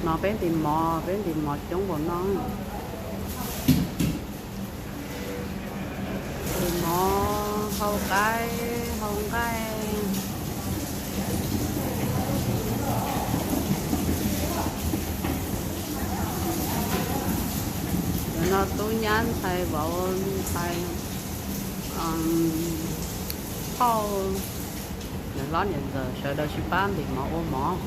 No peb ntim mov, peb ntim mov coob npaum no. Ntim mov, hau qaib, hau nqaij. Cov no tub nyab ntxhais vauv ntxhais phauj, niam hlob niam ntxawm sawv daws sib pab ntim mov ua mov.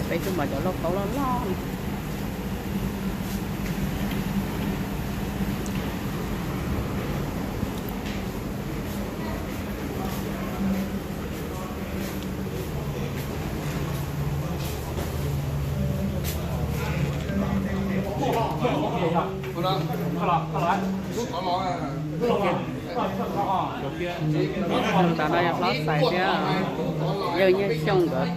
Peb twb npam cov lauj kaub loj loj. Tam no yog hlob Xais thiab yawg Nyiaj Xyooj nkawd.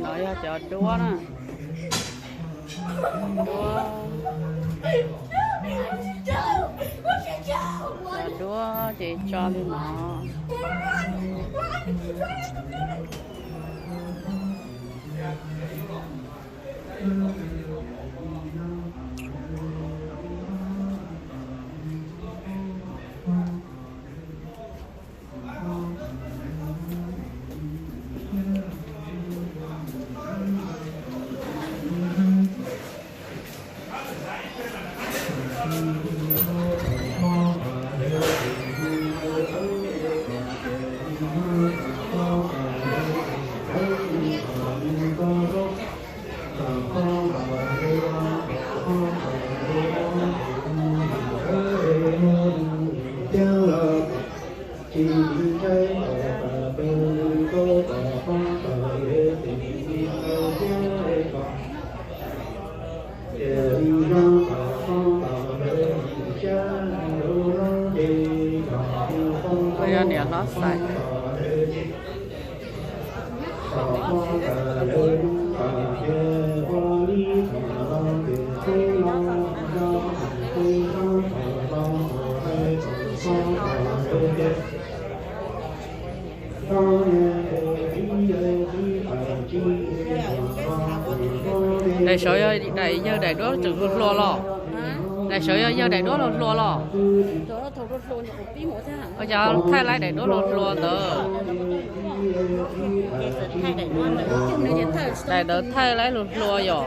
No yog cov duab na. Duab, cov duab ces tso li no. Yog niam hlob Xais. Daim saud yog daim yawg daim duab tseem hluas hluas los? Daim saud yog yawg daim duab hluas hluas los? Ua cas thaij laib daim duab hluas hluas ntawd? Daim ntawd thaij laib hluas hluas yom.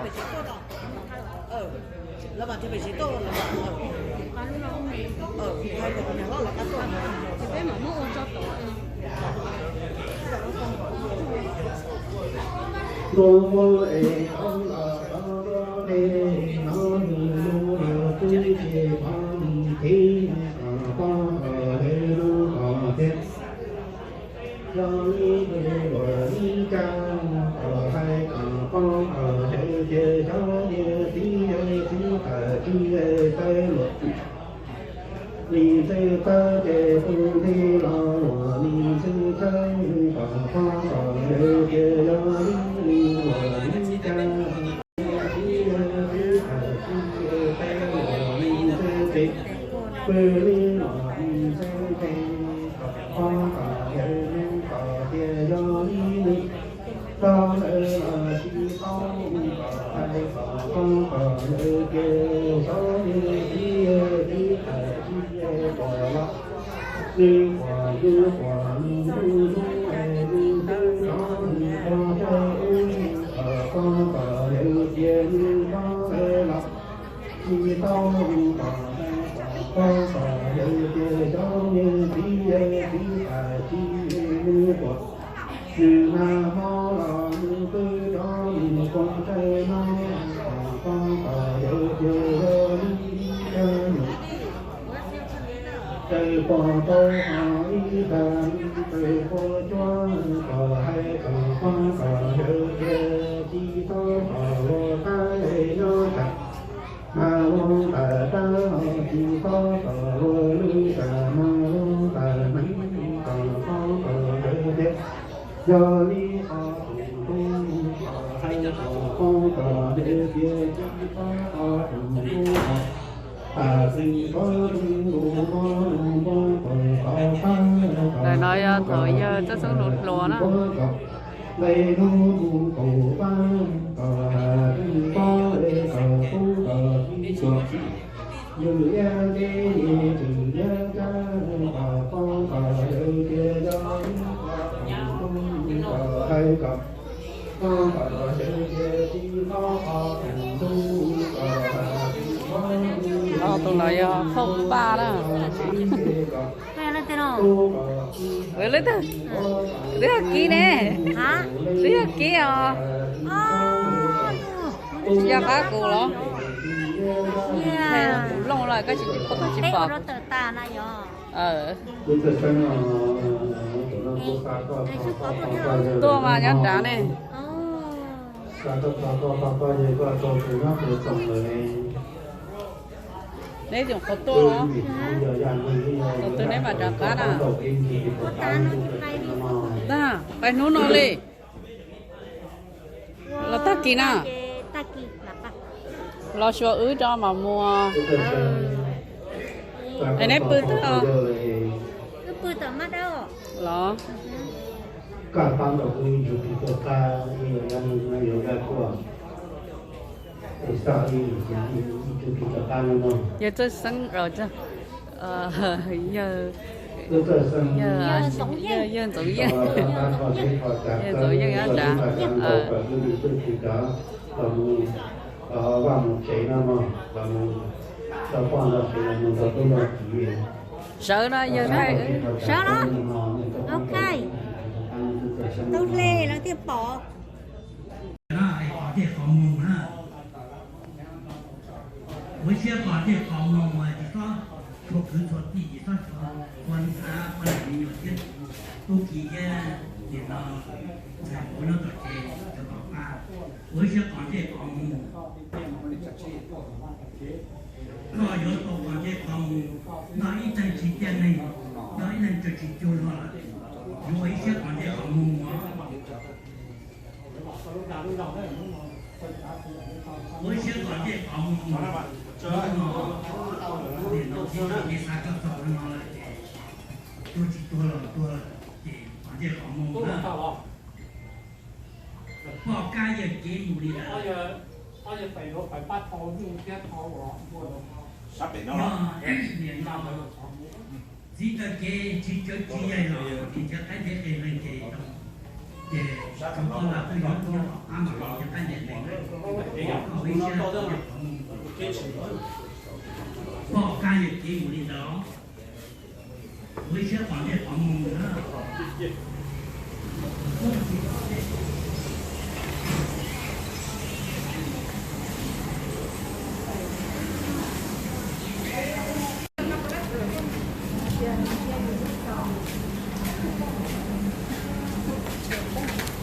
Yog li luag li cas kom hais kom poob kom hais tias xyov niag txiv yawg txiv tawm tsis taw luag li ntxwb tawb ces tus nti los luag li ntxwb tawb kom poob kom hais tias yog li luag li cas. Txiv yawg txiv tawm tsis taw luag li ntxwb ces pw li luag li ntxwb ces kom poob kom hais kom tias yog li nws tau lawm los tsis tau kom hais kom poob kom hais tias xyov niag txiv yawg txiv tawm tsis taw luag los nws quas yus quas nws ntuj ntuj es nws twb rov nws ua ntsej ub kom poob kom hais tias nws tau lawm los tsis tau kom hais kom poob kom hais tias xyov niag txiv yawg txiv tawm tsis nws quas nws nag hmo los nws twb rov nws ua ntsej no kom poob kom hais tias yog li cas nws Tawg pog tau ho ib tag, tawg pog cuab kom hais kom pog kom yawg tias tsis txhob kom luag qab nyob tag, mas luag tawm tag tsis txhob kom luag lwj tag, mas luag tawm neeb kom pog kom yawg tias yog li qhov tus ntxub kom hais kom pog kom yawg tias tsis txhob qhov tus ntxub kom Ntawm no yog thaum yawg Txawj Xeeb hluas hluas na. Tus no yog Phauj Paj na. Lawv twb yog kib ne. Twb yog kib os. Tsis yog qab kuv los? Kuv looj lawm koj tsis pom, koj tsis pom. Tuaj mas nyob nrad ne. Neb tseem qhuav tuaj los? Tus twg neb mam rov qab na? Ntag, pais hnub no li. Los tag kis na. Los xyuas wb tso mam mus. Es neb pw twg os? Los. Yawg Txawj Xeeb, yawg, yawg Ntxoov Yeej, yawg Ntxoov Yeej nyob nrad. Sawv no yawg thaij. Sawv no. Ok. Tau hle lawv thiaj pom. Qhov dej qhov muag na, ua siab qhov dej qhov muag, tsis txhob tshua kwv txhua tij, tsis txhob tshua ua ua niam me nyuam thiab. Tub ki thiab nim no ntxhais hluas nyob tom tsev cov tom qab, ua siab qhov dej qhov muag. Koj yuav tau qhov dej qhov muag, noj ib leeg tsis ciaj neeg, noj ib leeg tsis cuag luag lawm, yuav ua ib siab qhov dej qhov muag. Ua siab qhov dej qhov muag, nim no tib tug me xav koj txog no lawm ces tuag tsis tuag los tuag ces qhov dej qhov muag na. Poj kab yawg cev mus li ntawd. Yog nim no txiv taw kev tsis cawv tsis yaig los tsis nrhiav qaib nrhiav qe leej ces, ces tsuav koj lam twb yuav nyob tom qab mas nrhiav qaib nrhiav qe, koj ua ib siab qhov dej qhov muag. Poj kab yawg cev mus li ntawd. Ua ib siab qhov dej qhov muag na.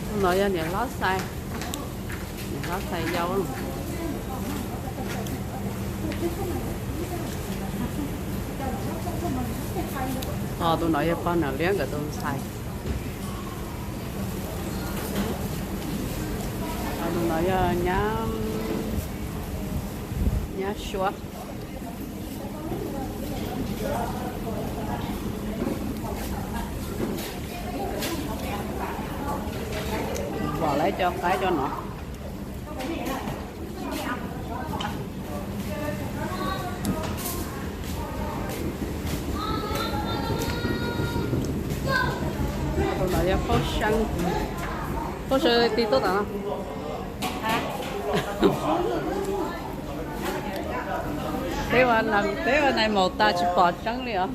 Tus no yog niam hlob Xais, niam hlob Xais yau. Ho tus no yog pog Nam Liab nkawd tus ntxhais. Ho tus no yog nyab, nyab Suab. Pom lawv cov qaib cov no. Tus no yog Phaub Seeb. Phaub Seeb ti tuaj tom no. Teb ua, teb ua nais maum tas tsis pom tseeb li os.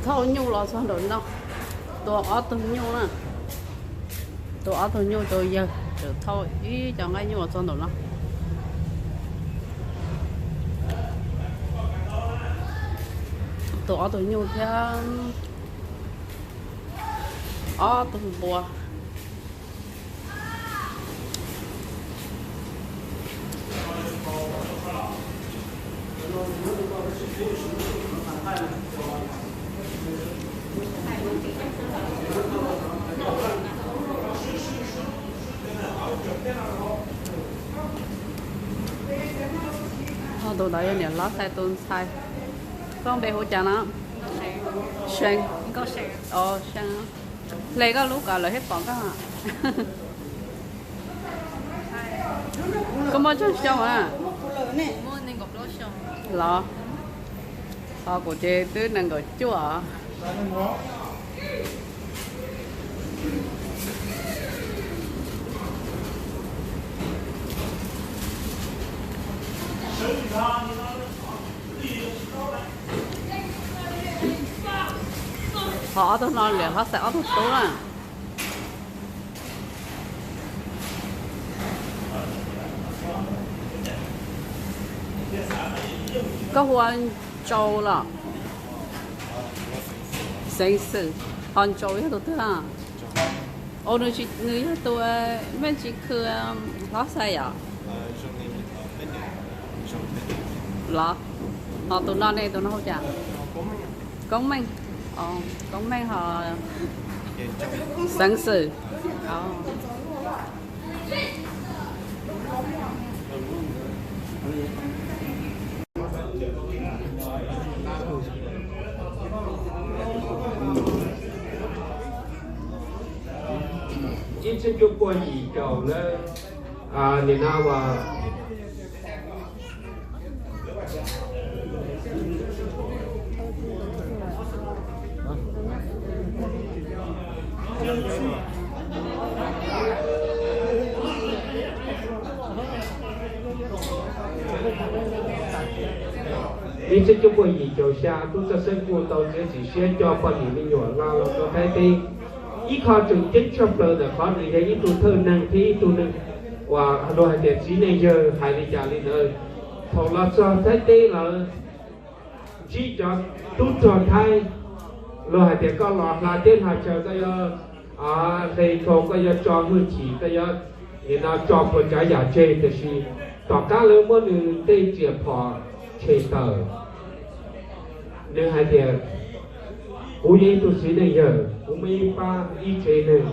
Thauj nyuj los txog nraum no, tua ob tug nyuj na, tua ob tug nyuj rau yawg, tseem thauj ib co nqaij nyuj los txog nraum no. Tua ob tug nyuj thiab ob tug npua. Tus ntawd yog niam hlob Xais tus ntxhais. Koj npe hu cas no? See. Hle koj lub kom lawv thiaj pom koj. Koj muaj tsawg xyoo a? Los, ho kuv ces twb nees nkaum cuaj. Ho ob tug no niam hlob Xais ob tug tub na. Koj hu ua Ntsau los? Xeev Xwm. Ho Ntsau yog tus twg? Nws yog tus Meej Tsis Khw hlob Xais yom? Los, ho tus no ne, tus no hu cas? Koob Meej. Koob Meej ho Xeev Xwm. Ib txhiab cuaj puas yim caum lawm, nim no uas ib txhiab cuaj puas yim caum xya, tub Txawj Xeeb kuj tau txiav txim siab coj poj niam me nyuam hla los rau Thaib teb. Ib qho tseem ceeb tshaj plaws ntawm qhov nws yog ib tug thawj neeg thiab ib tug neeg uas luag hais tias txiv neej yawg hais li cas li ntawd. Thaum los txog Thaib teb lawm, ntsib cov tub rog Thaib, luag hais tias koj los hla teb hla chaw koj yuav hle khau, koj yuav tso hwj chim, koj yuav nim no tso puas tsav yam tseg, tiam sis tom qab lawv muab nws tej riam phom tshem tawm, nws hais tias kuv yog ib tug txiv neej yawg, kuv muaj ib pab ib tsev neeg.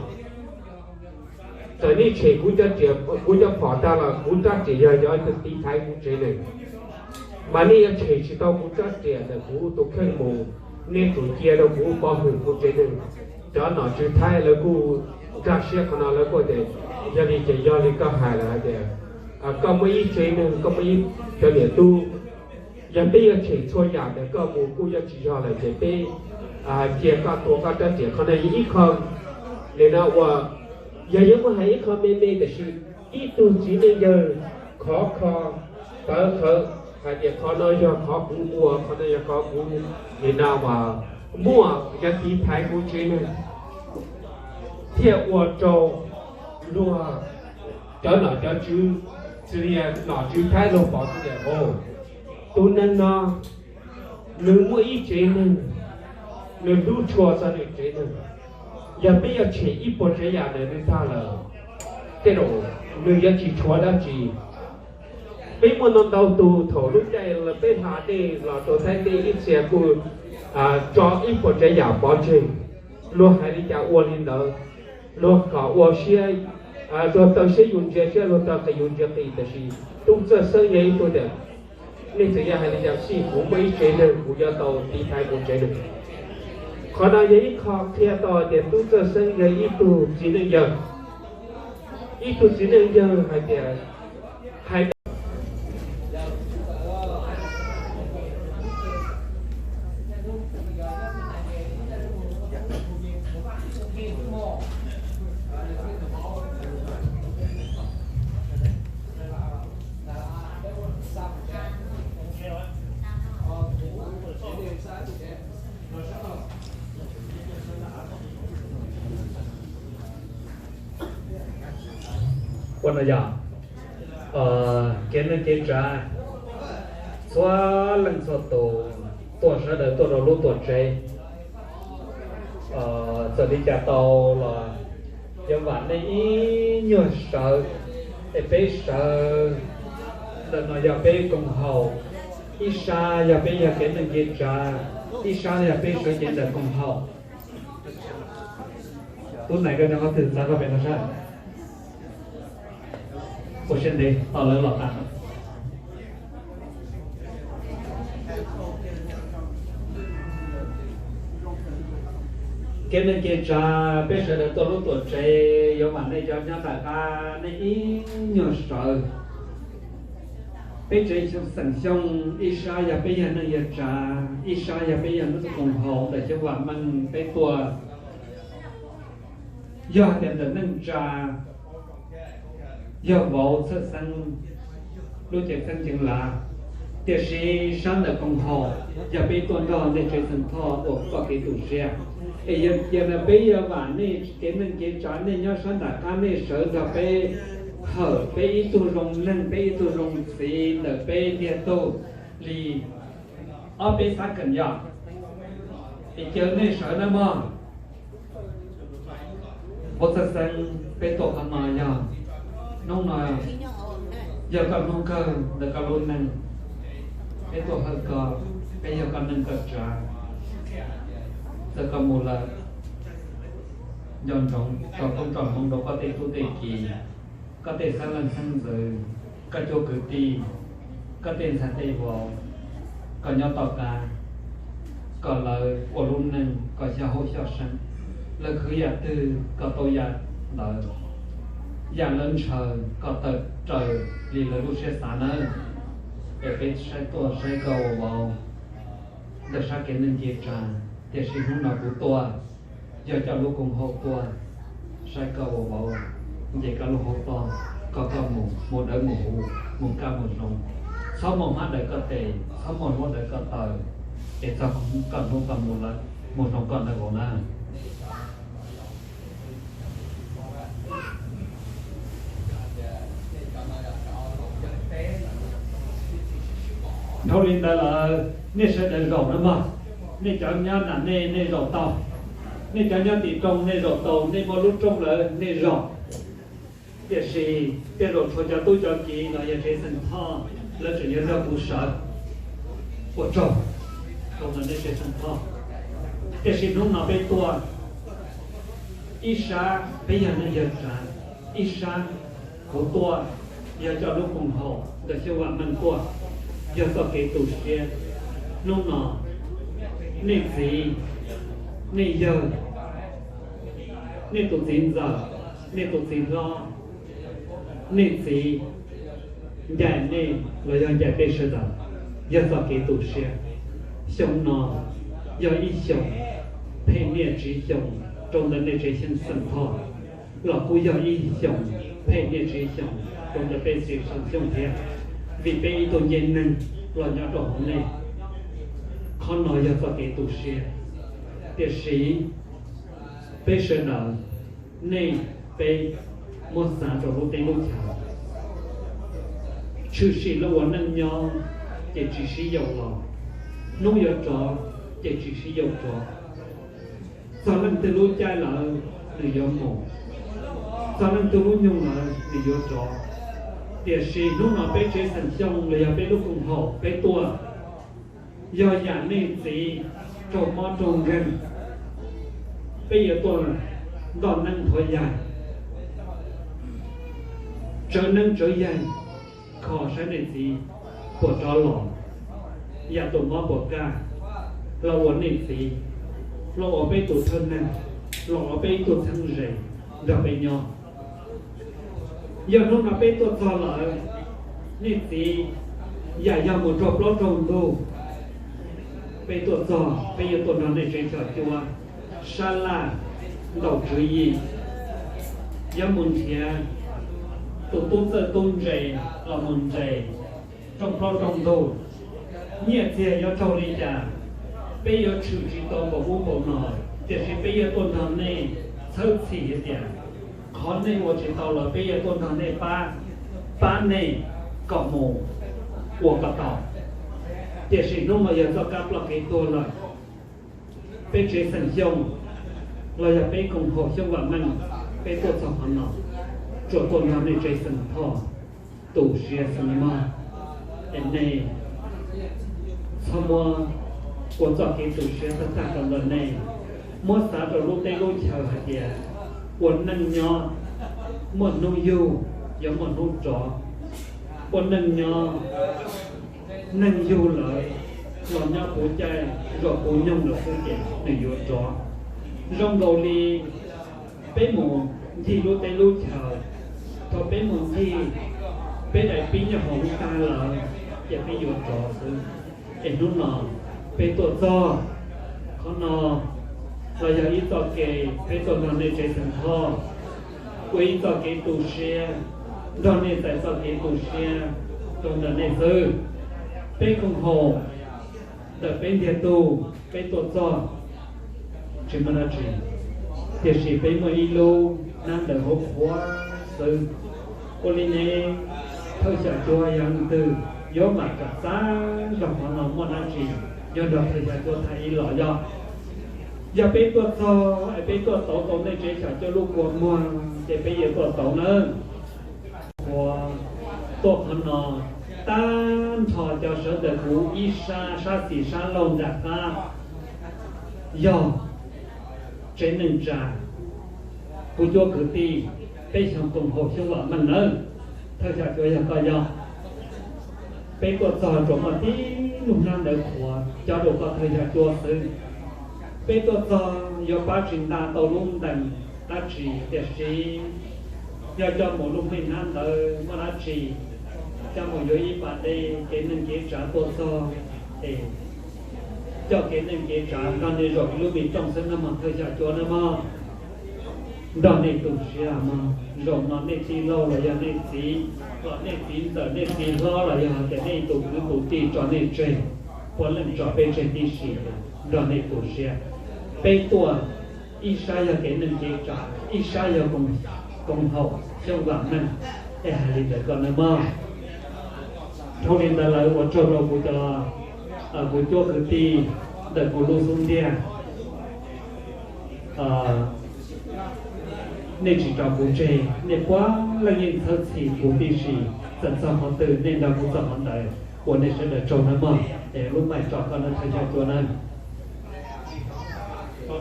Txawm nej tshem kuv cov riam, kuv cov phom tag los kuv rab riam yog yuav tiv thaiv kuv tsev neeg. Mas nej yuav tshem tsis tau kuv rab riam ntawm kuv tus kheej mus, nej tsum cia rau kuv pov hwm kuv tsev neeg. Cov nom tswv Thaib lawv kuj nkag siab qhov no, lawv kuj tias yog li ces yog li koj hais lawm hais tias koj muaj ib tsev neeg, koj muaj ib cov niam tub, yog peb yuav tshem txhua yam ntawm koj mus kuj yuav tsis yog lawm ces peb cia koj tua koj rab riam. Qhov no yog ib qho, nim no uas yog yuav muab hais ib qho me me tiam sis ib tug txiv neej yawg khov kho tawv qhawv hais tias qhov no yog qhov kuv ua, qhov no yog qhov kuv, nim no uas muaj cov tiv thaiv kuv tsev neeg, thiaj ua rau luag cov nom cov tswv, xws li nom tswv Thaib luag pom tias, o, tus neeg no nws muaj ib tsev neeg, nws hlub tshua txog nws tsev neeg. Yog peb yuav tshem ib puas tsav yam ntawm nws tag lawm, tej zaum nws yuav tsis tshuav dab tsi. Peb muaj ntau ntau tus thaum lub caij peb hla dej los rau Thaib teb ib txhia kuj tso ib puas tsav yam pov tseg. Luag hais li cas ua li ntawd, luag kom ua siab, luag taw siab yus ntsia siab, luag taw qis yus ntsia qis, tiam sis tub Txawj Xeeb yog ib tug tias, nej txawm yog hais li cas xij kuv muaj ib tsev neeg kuv yuav tau tiv thaiv kuv tsev neeg. Qhov no yog ib qho qhia tau tias tub Txawj Xeeb yog ib tug txiv neej yawg. Ib tug txiv neej yawg hais tias, hais Ua no yog kev neej kev tsav, txhua leej txhua tus tuaj, sawv daws tuaj rau lub tuam tsev. Txawm li cas tau los yuav vam nej ib nyuag sawv, es peb sawv ntawm no yog peb koom haum, ib sab yog peb yog kev neej kev tsav, ib sab yog peb sawv cev ntawm koom haum. Tub Nais, koj nyob qhov twg, txav koj pem no saib. Ua siab ntev tos lawv los tas. Kev neej kev tsav, peb sawv daws tuaj lub tuam tsev, yuav vam nej cov nyob nram qab, nej ib nyuag sawv. Peb tsev xeem Xyooj, ib sab yog peb yog neej yog tsav, ib sab yog peb yog lub koom haum ntawm xyoo vam meej peb tuaj. Yog hais tias ntawm neej tsa, yog vauv Txhawj Xeeb lub cev txheeb ceev lav, tiam sis sab ntawm koom haum yog peb tuaj nrog nej tsev Xeem Thoj ua txoj kev tu siab. Es yog tias peb yuav vam nej kev neej kev tsav, nej nyob sab nram qab nej sawv nrog peb hawm peb ib tug zoo neeg, peb ib tug zoo txiv ntawm peb tiag tug li ob peb xab keem yog, es caw nej sawv nawb mog. Vauv Txhawj Xeeb, peb tuaj qhov no yog, hnub no yog koj hnub kawg ntawm koj lub neej. Peb tuaj hawm koj, peb yog koj neej koj tsav. Txawm koj mus lawm, nco ntsoov tso koob tso hmoov rau koj tej tub tej ki, koj tej xeeb leej xeeb ntxwv, koj cov kwv tij, koj tej ntxhais tej vauv, koj nyob tom qab, kom lawv ua lub neej kom xyov haum xyov seeb. Lawv khwv yam twg kom tau yam ntawd, yam lawv ntshaw kom tawm raws li lawv lub siab xav nawb. Es peb saib tuaj saib koj ua vauv ntawm sab kev neej kev tsav, tiam sis hnub no kuv tuaj yog coj lub koom haum tuaj saib koj ua vauv, nce koj lub hauv toj, kom koj mus mus dawb mus huv, mus kaj mus zoo. Txhob muaj hmab daws koj tes, txhob muaj hlua daws koj taw, es txog koj hnub koj mus lawm, mus zoo koj ntawd vauv na. Dhau li ntawd lawm, nej sawv daws zaum nawb mog. Nej cov nyob nram nej, nej zaum tau. Nej cov nyob tim rooj, nej zaum tau. Nej muaj lub rooj lawm, nej zaum. Tiam sis tej zaum tshuav cov tub cov kiv los yog tsev Xeem Thoj, lawv tseem yuav nrog kuv sawv ua tsaug rau ntawm nej tsev Xeem Thoj. Tiam sis hnub no peb tuaj, ib sab peb yog neej yog tsav, ib sab kuv tuaj yog coj lub koom haum ntawm xyoo vam meej tuaj, yog txoj kev tu siab. Hnub no nej txiv, nej yawg, nej tus txiv ntxawm, nej tus txiv hlob, nej txiv ncaim nej los yog ncaim peb sawv daws, yog txoj kev tu siab. Xyoo no yog ib xyoos phem niaj tsis xyoos rau ntawm nej tsev Xeem Thoj, los kuj yog ib xyoos phem niaj tsis xyoos rau ntawm peb tsev Xeem Xyooj thiab, vim peb ib tug ncej neeg los nyob rau hauv nej. Qhov no yog txoj kev tu siab. Tiam sis peb sawv daws, nej, peb muab xav rau lub teb lub chaw, tshwm sim los ua neej nyob ces tsis sib yaum los, hnub yuav rov ces tsis sib yaum rov. Txog leej twg lub caij lawm nws yuav mus, txog leej twg lub nyoog lawm nws yuav rov. Tiam sis hnub no peb tsev Xeem Xyooj los yog peb lub koom haum peb tuaj, yog yam nej txiv raug mob raug nkeeg, peb yuav tuaj ntoj neeb nthuav yaig, tsawv neeb tsawv yaig, kho saib nej txiv puas rov los, yam tus mob puas kaj, los ua nej txiv, los ua peb tus thawj neeg, los ua peb ib tug txheeb ze nrog peb nyob. Yog hnub no peb tuaj txog lawm, nej txiv, yam yog mus raug plaub raug ntug, peb tuaj txog peb yuav tuaj nrog nej tsev xyom cuab, sab laj, ntaus tswv yim, yuav mus nrhiav tus tub txawj tub ntse los mus ntse rooj plaub rooj ntug. Nyiaj txiag yuav raug li cas, peb yuav tshwm tsis tau npaum ub npaum no, tiam sis peb yuav tuaj nrog nej txhawb txhim hais tias qhov Qhov nej ua tsis tau los peb yuav tuaj nrog nej pab, pab nej kom mus ua kom tau. Tiam sis hnub no yog txoj kab ploj kev tuag lawm, peb tsev xeem Xyooj los yog peb koom haum Xyooj Vam Meej, peb tuaj txog qhov no, tsuas tuaj nrog nej tsev xeem Thoj tu siab xwb nawb mog. Es nej txhob muab ua txoj kev tu siab tag tag rau ntawm nej, muab xav rau lub teb lub chaw hais tias ua neej nyob muaj hnub yug yuav muaj hnub rov, ua neej nyob neeg yug lawm los nyob puv caij, zaum puv nyoog lawm xwb ces nws yuav rov. Zoo nkaus li peb mus ncig lub teb lub chaw, thaum peb mus ncig peb daim pib nyob hauv tag lawm ces peb yuav rov xwb. Es hnub no peb tuaj txog qhov no los yog ib txoj kev peb tuaj nrog nej tsev xeem Thoj ua ib txoj kev tu siab, nrog nej txais txoj kev tu siab rau ntawm nej xwb. Peb koom haum ntawm peb ntiag tug peb tuaj txog tsis muaj dab tsi, tiam sis peb muaj ib lub hnab ntawv hauv qhua xwb. Ua li ne, thawj xyom cuab yog leej twg yuav mam kam xav zog qhov no muaj dab tsi, yuav nrog thawj xyom cuab thaij ib los yog. Yog peb tuaj txog es peb tuaj tauv tau nej tsev xyom cuab lub kua muag ces peb yuav tuaj tauv nawb. Qhua tuaj qhov no, tag nrho cov sawv ntawm kuv ib sab, sab xis sab laug nram qab yog tsev neej tsa, kuv cuab kwv tij, peb xyoo koom haum Xyoob Vam Meej nawb. Thawj xyom cuab yog koj yog. Peb tuaj txog tsuas muaj tib lub hnab ntawv qhuav coj rau koj thawj xyom cuab xwb. Peb tuaj txog yuav pab tsis nta tau lub ntees dab tsi, tiam sis yog coj mus lub me hnab ntawv muaj dab tsi, coj mus yuav ib pas dej kev neej kev tsav tuaj txog, es coj kev neej kev tsav nrog nej zaum ib lub me rooj xwb nawb mog thawj xyom cuab nawb mog. Nrog nej tu siab mog, zaum no nej tij laug los yog nej txiv, los nej txiv ntxawm nej txiv hlob los yog tias nej tus kwv tus tij tso nej tseg, puav leej tso peb tseg tib si, nrog nej tu siab. Peb tuaj ib sab yog kev neej kev tsav, ib sab yog koom haum Xyoob Vam Meej, es hais li ntawd koj nawb mog. Dhau li ntawd lawm ua tsaug rau kuv cov, kuv cuab kwv tij ntawm kuv lub xub ntiag. Nej tsis tso kuv tseg, nej puav leej yeej txhawb txhim kuv tib si, txawm txog qhov twg nej nrog kuv txog qhov ntawd, ua nej sawv daws tsaug nawb mog. Es lub maij tso koj nawb thawj xyom cuab nawb. Ua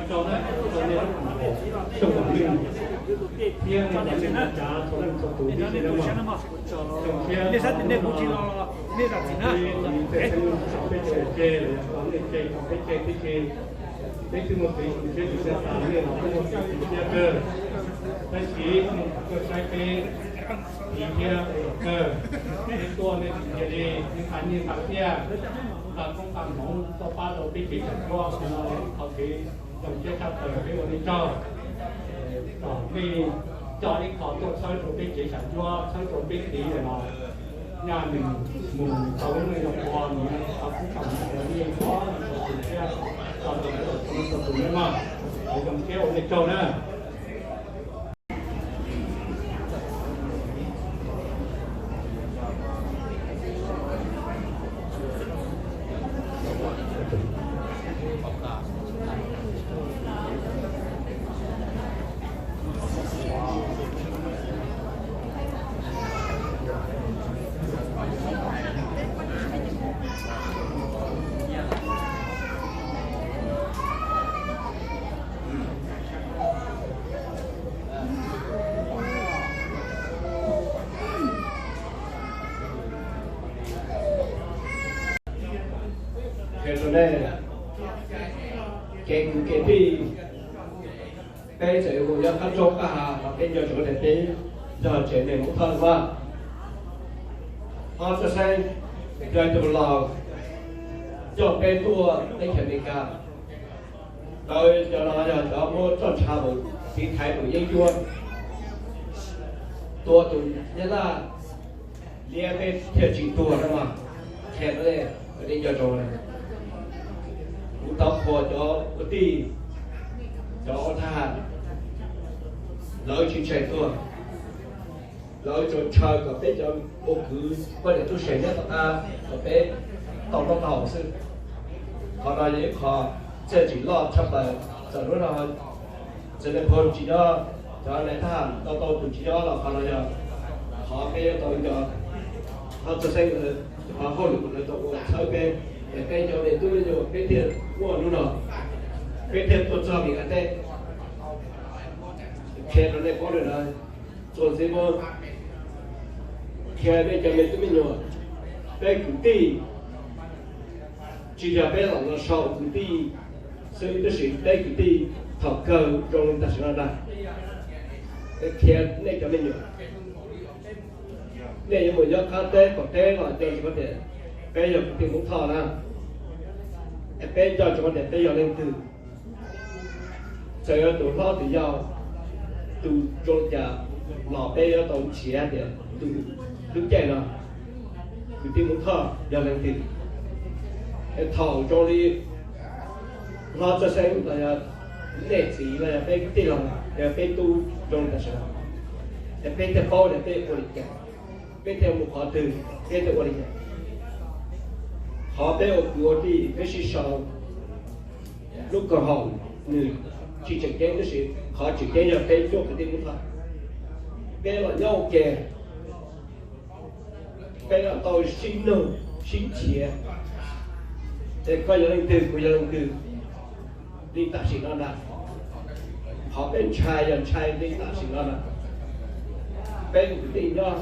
tsaug nawb, ua tsaug nej lub koom haum Xyoob Vam Meej thiab nej cov neej tsa txhua leej txhua tus tib si nawb mog. Tsoom thiab nej sab tim nej kuv tsis los, nej zam txim na. Peb tso peb tseg, los yog tso nej tseg, tso peb tseg tib si. Peb twb muaj txiv tsis thiab tsis thiaj tas, nej los kuj muaj txiv tsis thiab kawg. Tab sis kuj saib peb txiv thiab kawg, nej tuaj nej tsis cia li, nej tas nyiaj tas txiaj, tas koob tas hmoov tuaj pab rau peb tsev xyom cuab no, qhov kev zoo siab tshaj plaws peb ua nej tsaug. Kom nej coj ib qho tuaj txhawb rau peb tsev xyom cuab, txhawb rau peb txiv los nyaj nws mus tau lub neej zoo dua, nws tau koob tau hmoov rau nej txhua tus thiab, tau rau txhua tus nawb mog. Zoo siab ua nej tsaug na. Qhia rau nej, Kev kwv kev tij, peb txawm mus nyob qab roob qab hav los peb nco ntsoov tias peb yog tsev neeg Hmoob Thoj mas. Ob txoj seeb yog tus laus coj peb tuaj teb chaws Amelikas. Lawv cov no yog cov muab txoj ntsha mus tiv thaiv tus yeeb ncuab, tua tus Nyab Laj liab peb thiaj tsis tuag no mas. Qhia rau nej, nej nco ntsoov, kuv tau qhuas cov ua tij, cov ua thab ham, lawv tsis ntshai tuag. Lawv tsuas ntshaw kom peb cov ua kwv poj niam tub se nyob tom qab kom peb tau noj tau haus xwb. Qhov no yog ib qho txiaj tsim loj tshaj plaws. Txawm hnub no txiv nai phoo tsis nyob, cov nai thab ham tau tau tus tsis nyob los qhov no yog qhov peb yuav tau nco. Qhov txawj xeeb, qhov hauj lwm lawv tau ua txhawb peb, es peb cov me tub me nyuam peb thiaj muaj hnub no, peb thiaj tuaj txog Amelikas teb. Qhia rau nej paub lawm na, txuas ntxiv mus qhia nej cov me tub me nyuam, peb kwv tij tsis yog peb los los sau kwv tij xwb, tab sis peb kwv tij thaum kawg zoo li tam sim no ntag. Qhia nej cov me nyuam, nej yuav mus nyob qab teb qaum teb los nco ntsoov tias peb yog kwv tij Hmoob Thoj na, es peb nco ntsoov tias peb yog leej twg. Txawm yog tus hlob tus yau, tus zoo li cas los peb yuav tau nrhiav tias tus lub caij no kwv tij Hmoob Thoj yog leej twg. Es thaum zoo li hlob txawj xeeb los yog nej txiv los yog peb kwv tij los yog peb tub zoo li tam sim no, es peb thiaj paub tias peb ua li cas, peb thiaj mus qhov twg, peb thiaj ua li cas. Qhov peb ua kwv ua tij peb sib sau, lub koom haum nws tsis tseem ceeb, tab sis qhov tseem ceeb yog peb cuab kwv tij Hmoob Thoj, peb los nyob ua ke, peb los tau sib nug sib nrhiav, es koj yog leej twg kuv yog leej twg li tam sim no ntag. Qhov peb ntshai yog ntshai li tam sim no ntag. Peb kwv tij nyob,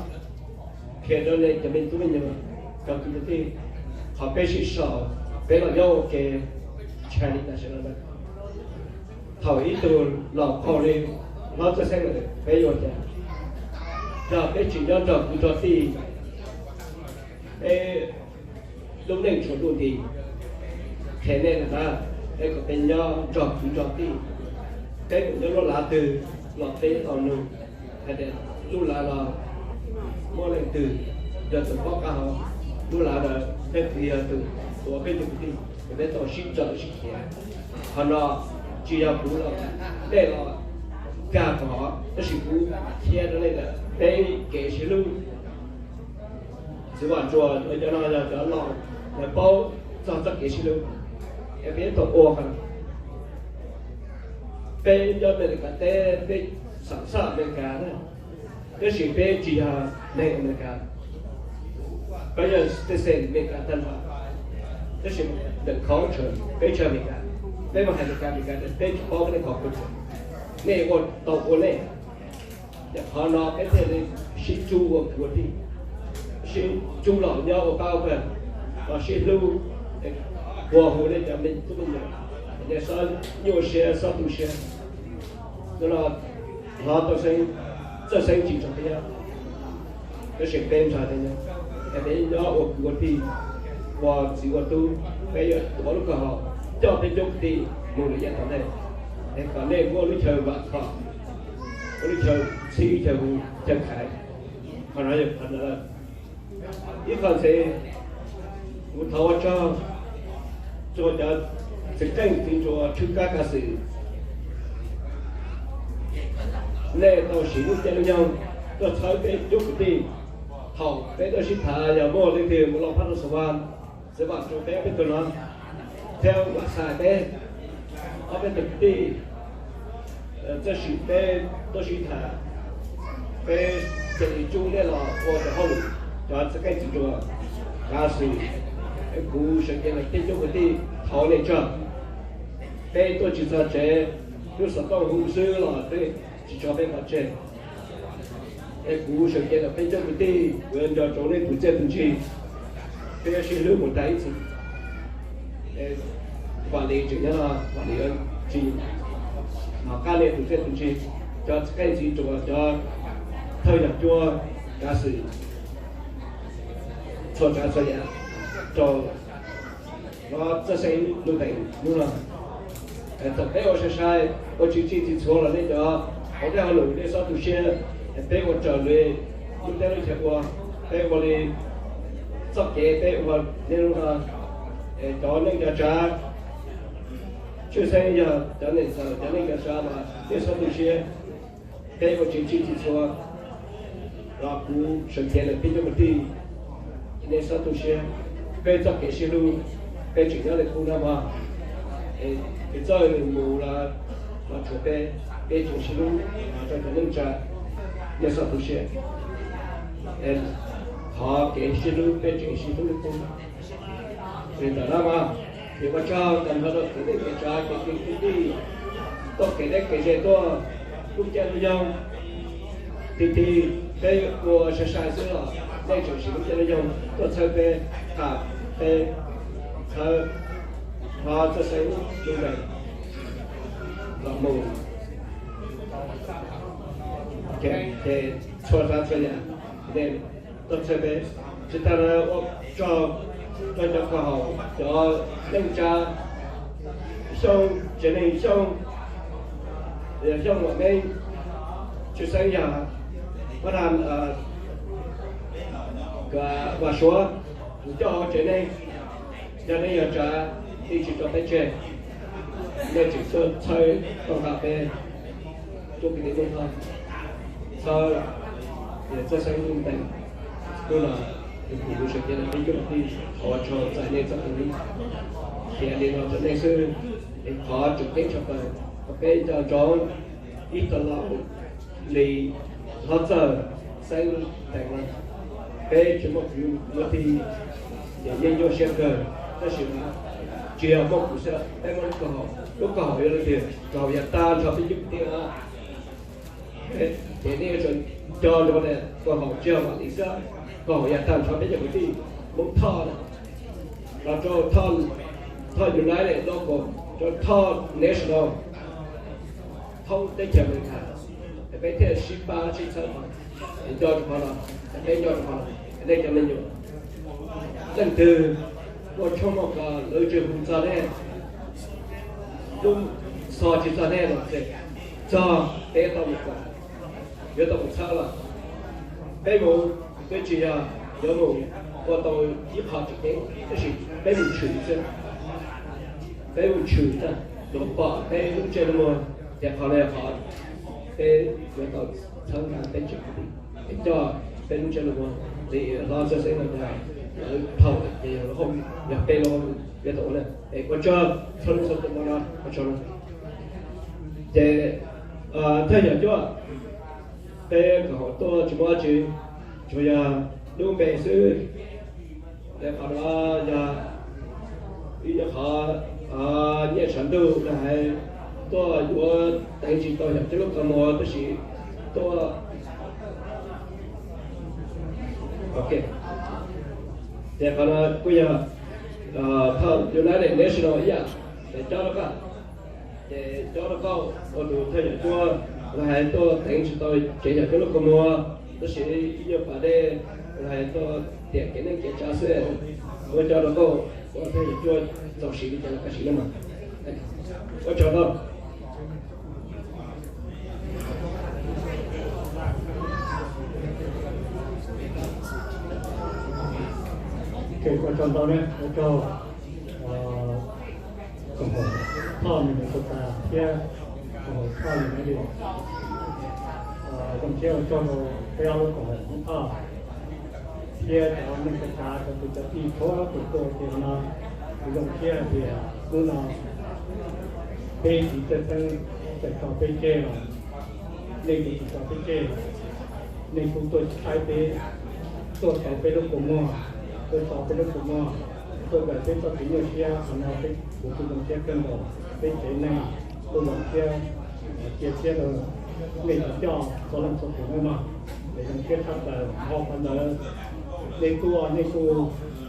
qhia rau nej cov me tub me nyuam, cov kwv tij, qhov peb sib sau, peb los nyob ua ke, ntshai li tam sim no ntag. Thaum ib tug laus qaug li hlob txawj xeeb lawm peb yuav ua cas? Yog peb tsis nyob nrog kwv nrog tij, peb lub neej tsuas ntuj nti. Qhia nej lawm na, peb kom peb nyob nrog kwv nrog tij, peb mus nyob lub lav twg los peb tau nug hais tias lub lav no muaj leej twg yog tus paub qab hau, lub lav no leej twg yog tus ua peb tus kwv tij, es peb tau sib txawj sib khiav. Qhov no tsis yog kuv los, nej los kag kom, tab sis kuv qhia rau nej tias peb kev sib hlub, txiv Vaj Tsua cov no yog cov laus, lawv paub txog txoj kev sib hlub, es peb tau ua qhov no. Peb nyob Amelikas teb, peb xam xaj Amelikas na, tab sis peb tsis yog neeg Amelikas. Peb yog citizen Amelikas tag nrho, tab sis the culture peb tsis yog Amelikas. Peb mus hais Amelikas, Amelikas tias peb tsis paub nej qhov culture, nej ua tau ua nej. Yog qhov no peb thiaj li sib tsub ua kwv ua tij, sib tsub los nyob ua pab ua pawg, los sib hlub, puag hu nej cov me tub me nyuam, nej txhob nyuaj siab txhob tu siab. Hnub no hlob txawj xeeb tsis nrog peb nyob, tab sis peb nrog peb nyob, es peb nyob ua kwv ua tij, ua txiv ua tub, peb yuav tuav lub koom haum coj peb cov kwv tij mus lawm yav tom ntej, es kom nej muaj lub chaw vam khom, muaj lub chaw txhib chaw hu chaw khaiv. Qhov no yog qhov ntawd. Ib qho ntxiv, kuv thov ua tsaug rau cov txiv qeej txiv nruas tshwj kab kav xwm, nej tau siv lub caij lub nyoog tuaj txhawb peb cov kwv tij. Thaum peb tuaj sib tham yog muaj leej twg mus los phab rau Xas Vas, Xas Vas rau peb ob peb tug no, thiab Vam Xais peb ob peb tug kwv tij, txawj sim peb tuaj sib tham, peb cia li tsub nej los ua cov hauj lwm, cov txiv qeej txiv nruas kav xwm. Kuv sawv cev lawm peb cov kwv tij thov nej tsaug. Peb tuaj tsis txog tsev, lub xov tooj hu xwb los peb tsis tso peb pov tseg. Es kuv sawv cev lawm peb cov kwv tij, kuv yuav nco ntsoov nej tus txiaj tus ntsig, peb yuav sib hlub mus tag ib txhis. Vam Lis tseem nyob no, Vam Lis tsis hnov qab li tus txiaj tus ntsig, cov txiv qeej txiv tsuas, cov thawj yog cuab, kav xwm txhua tsav txhua yam rau hlob Txawj Xeeb Nuj Teem hnub no. Thaum peb ua sai sai, ua tsis txhij tsis txhua los nej cov hauv dej hauv lwm nej txhob tu siab, peb ua raws li lub teb lub chaw ua, peb ua li txoj kev peb ua niaj hnub no. Cov neej cov tsav, tshwj xeeb yog cov neej txaus cov neej cov tsav mas nej txhob tu siab, peb ua tsis txhij tsis txhua los kuv sawv cev lawm peb cov kwv tij, nej txhob tu siab, peb txoj kev sib hlub peb tseem nyob li qub na mog. Es txawj nws mus los, los tshuav peb, peb tseem sib hlub los rau cov neej tsa, nej txhob tu siab, qhov kev sib hlub peb tseem sib hlub li qub. Li ntawm no mas, ces ua tsaug tag nrho rau kwv tij neej tsa, kwv tij kwv tij tuaj kev deb kev ze tuaj lub caij lub nyoog. Ti ti peb ua sai sai xwb los nej tseem siv lub caij lub nyoog tuaj txhawb peb, qhia peb, txhawb hlob Txawj Xeeb Nuj Teem los mus ces txhua tsav txhua yam nej tuaj txhawb peb. Tsis tas li ua tsaug rau cov koom haum, cov neej tsa Xyooj, tsev neeg Xyooj, Xyooj Vam Meej, tshwj xeeb yog Pab Dam, Vam Suav, tus coj hauv tsev neeg, yog neej yog tsav, nej tsis tso peb tseg, nej tseem tuaj txhawb tau nqa peb tuaj kwv tij neej txhoj, txhawb Txawj Xeeb Nuj Teem hnub no, kuv sawv cev lawm peb cov kwv tij, thov ua tsaug txais nej txoj kev hlub, qhia li no rau nej xwb, es thov tseem ceeb tshaj plaws kom peb nco ntsoov ib tug laus li hlob Txawj Xeeb Teem no, peb tsis muaj kwv muaj tij ces yeej nyuaj siab kawg, tab sis mas tsis yog muaj kuv xwb, peb muaj lub koom haum, lub koom haum yuav luag tiag, koom haum yav tag nrho peb cov kwv tij na. Ces nej yuav tsum nco ntsoov tias koom haum tsis yog Vam Lis xwb, koom haum yav tag nrho peb cov kwv tij Hmoob Thoj na, los rau Thoj, Thoj United Local, rau Thoj National, thoob teb chaws Amelikas, peb thiaj sib pab sib txhawb, nco rau qhov no, peb nco rau qhov no, nej cov me nyuam, leej twg muaj tshoob muaj kos lawv tsis hu txog nej, lub xov tsis txog nej los ces txog peb tau mus kom, yuav tau mus txhawb los peb mus, peb tsis yog yuav mus ua tau ib qho tseem ceeb, tab sis peb mus tshwm xwb, peb mus tshwm xwb, luag pom peb lub ntsej lub muag, ces qhov no yog qhov peb yuav tau txhawb nqa peb tsev kwv tij, es coj peb lub ntsej lub muag li hlob Txawj Xeeb no, lawv thaum ces yog lub hauj lwm, yog peb lub hauj lwm peb tau ua na. Es ua tsaug txhua leej txhua tus no, ua tsaug no. Ces thawj yam cuab, peb koom haum tuaj tsis muaj dab tsi, tsuas yog lub npe xwb. Qhov no yog ib nyuag qhov nyiaj tshav ntuj na, hais tuaj yuav teev tsis tau yam cuab lub kua muag tab sis tuaj, ok, ces qhov no kuj yog Thoj United National ib yam, ces cob rau koj, ces cob rau koj ua tus thawj yam cuab los hais tuaj teev tsis tau tsev yam cuab lub kua muag, tab sis ib nyuag pas dej los hais tuaj tiam kev neej kev tsav xwb, ua cob rau koj ua thawj yam cuab txaus siv li cas los koj siv na mas. Ua tsaug ntau. Ua tsaug ntau na, ua tsaug koom haum Thoj Nis Mus Xu Tas thiab koom haum Thoj Nis Mus Li. Zoo siab ua tsaug rau peb ob lub koom haum Hmoob Thoj thiab cov neej tsa cov kwv cov tij txhua tus tuaj ua ke no. Kuv zoo siab hais tias hnub no peb txiv Txawj Xeeb txawm tso peb tseg los nej kuj tsis tso peb tseg, nej kuj tuaj saib peb, tuaj tau peb lub kua muag, tuaj tso peb lub kua muag, tuaj kawm peb txoj kev nyuaj siab, qhov no peb kuv kuj zoo siab kawg nkaus. Peb tsev neeg kuj zoo siab, cia siab rau nej cov coj txhua leej txhua tus nawb mog. Es zoo siab tshaj plaws, ho qhov ntawd nej tuaj nej kuj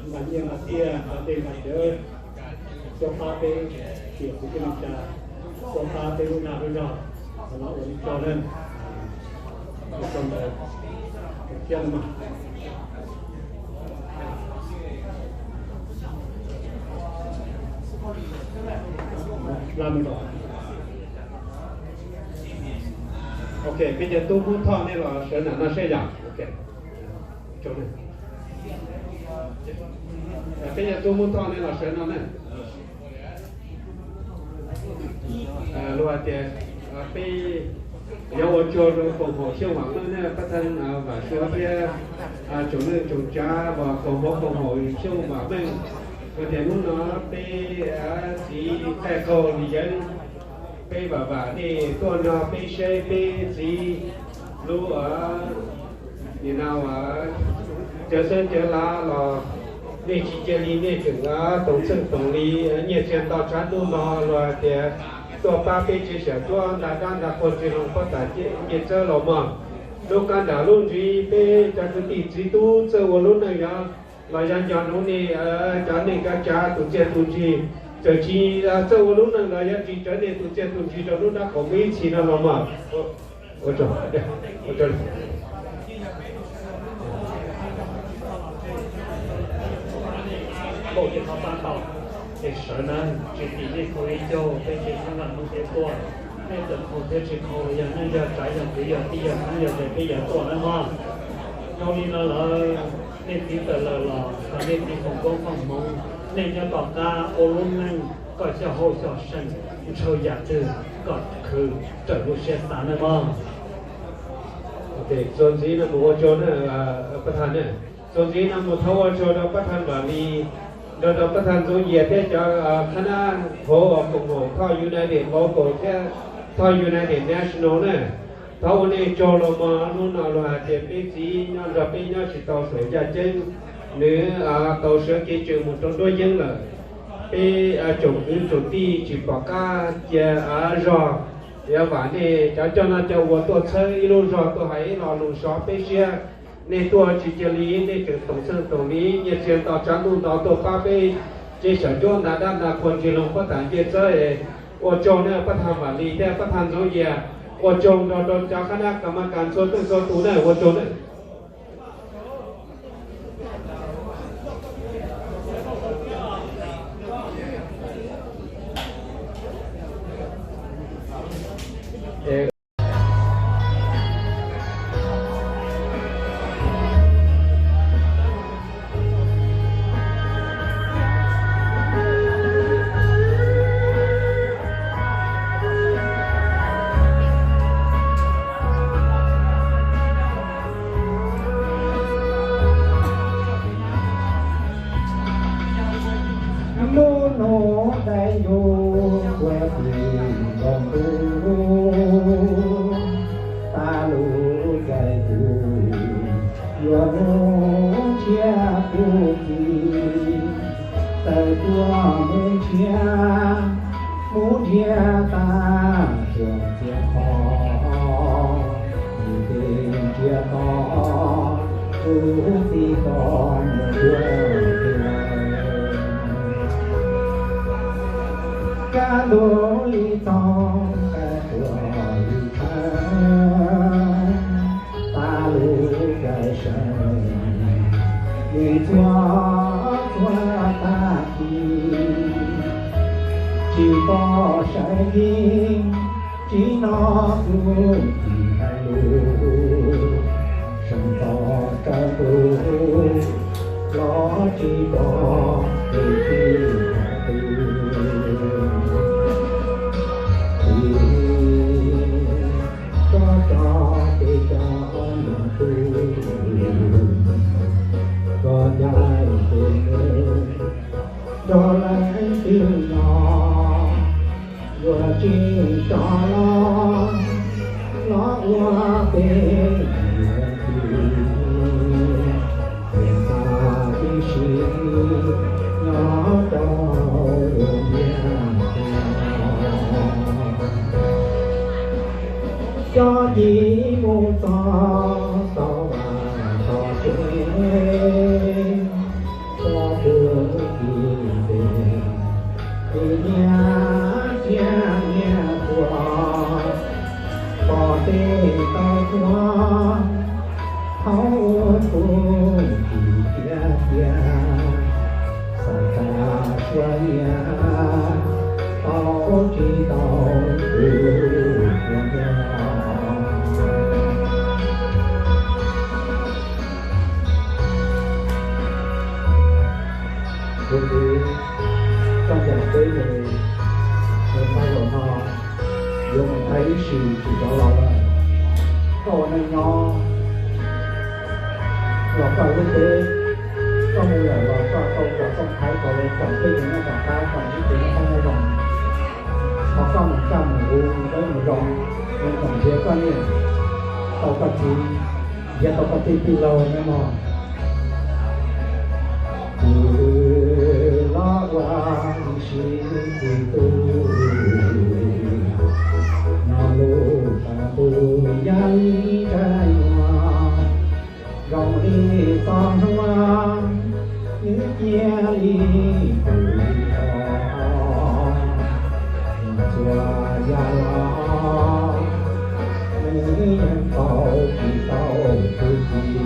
nqa nyiaj nqa txiaj nqa dej nqa cawv tuaj pab peb Tias kuv thiaj li tsa tuaj pab peb lub dag lub zog no ua li rau ne, ua rau ntawd thiab no mas. Ok, peb cov tub Hmoob Thoj nej los sawv nram no seb yom. Ok, peb cov tub Hmoob Thoj nej los sawv no ne. Luag hais tias peb yuav ua tsaug rau koom haum Xyooj Vam Meej ne, pab thaj Vam Suav thiab tsoom neej tsoom tsav uas koom haum koom haum Xyooj Vam Meej. Luag tias hnub no peb txiv Qaij Qaug Lis Yeeb, peb vam vam nej tuaj nrog peb saib peb txiv lub nim no uas cawv xeeb cawv lav los nej tsis cia li, nej tseem toom txheej toom li, nyiaj txiag nto tshav ntuj nto, luag hais tias tuaj pab peb tsev xyom cuab nta dab nta qhua tsis hloov pob tas ncej txawb los mog. Lub qab nram lub ntsis peb cov kwv tij txiv tub txawj ua lub neej yog los yog nco ntsoov nej cov neej cov tsav tus txiaj tus ntsig, txawm tsis txawj ua lub neej los yuav tsis rawv nej tus txiaj tus ntsig rau lub dab qaum ib txhis no los mog. Ua tsaug. Ces sawv na, tsis tim nej khaus ib caug peb tsev xeeb lam hnub peb tuaj, nej txawm khaus thiab tsis khaus los yog neej yog tsav yog kwv yog tij yog Hmoob yog ze peb yuav tuaj na mog. Zoo li no lawm, nej txiv tawm lawm los kom nej txiv foom koob foom hmoov, nej nyob tom qab ua lub neej kom xyov hauj xyov seem, ntshaw yam twg kom khwv raws lub siab xav nawb mog. Txuas ntxiv no mus ua tsaug na, pab thaj na. Txuas ntxiv no mus thov ua tsaug rau pab thaj Vam Lis, nrog rau pab thaj Ntxoov Yias thiab cov qhab nab hauv uas koom haum Thoj United Local thiab Thoj United National na. Thov ua nej tsaug los mog, hnub no luag hais tias peb txiv nyob nrog peb nyob tsis tau saum yaj ceeb, nws tau sawv kev tseem mus rau nruab yeeb lawm. Peb tsoom kwv tsoom tij tsis pom qab cia zog, yuav vam nej cov coj noj coj ua tuaj txhawb ib lub zog tuaj hais ib lo lus sov peb siab. Nej tuaj tsis cia li, nej tseem toom txheej toom li, nyiaj txiag nto tshav ntuj nto tuaj pab peb tsev xyom cuab nta dab nta qhua tsis hloov pob tas ncej txawb. Ua tsaug na pab thaj Vam Lis thiab pab thaj Ntxoov Yias, ua tsaug nrog rau cov qhab nab kam mas kam txhua leej txhua tus na, ua tsaug na. Lub hnub dai ntuj kuav twm nkaus ntuj, tas lub caij kuv yuav mus nrhiav kuv txiv, tawm tuaj mus nrhiav, mus nrhiav tas txhua txhia qhov, mus nrhiav tau kuv txiv tau mus dua lawm. Kab ntuj li tau, kab tuam li tshawv, tas lub caij sawv, nws txhua txhua tag kis, tsis pom sawv yeej, tsis hnov kuv txiv hais lus, seev tau tsawv ntuj los tsis pom tus txiv qhov twg. Txiv, koj tso peb cov nus tu, koj ncaim peb nrog leej twg no, yuav tsis tso los, los ua peb yuav tsis, peb xa tib si nyob rau lub ntiaj teb. Cov ci mus txog tau vaj tau tsev, txog kwv tij pej xeem, niam Ua tus tsis tiag tiag, xav tas suab nyiaj tau tsis tau tus ua nyiaj. Kuv twb txoj cai peb mus, mus txog zaum no yuav mus thaij ib sim tsis rov los lawm. Koj ua neej nyob los koj lub teb, koj mus lawm los koj tau kom txoj thaiv kom lawv tsom tej tus nyob tom qab kom ntsib tus nyob qab nyob zoo. Ho koj mus kaj mus huv mus dawb mus zoo, mus nrhiav koj niam tau koj txiv, nrhiav tau koj tij tij laug nyob mog. Kuv los ua ib sim kuv tus, nyob lub qab ntuj yaj ib ntsais muag, zoo li txoj hlua nws cia li pw tod. Txhua yam los nws yeej tau tsis tau tus txiv.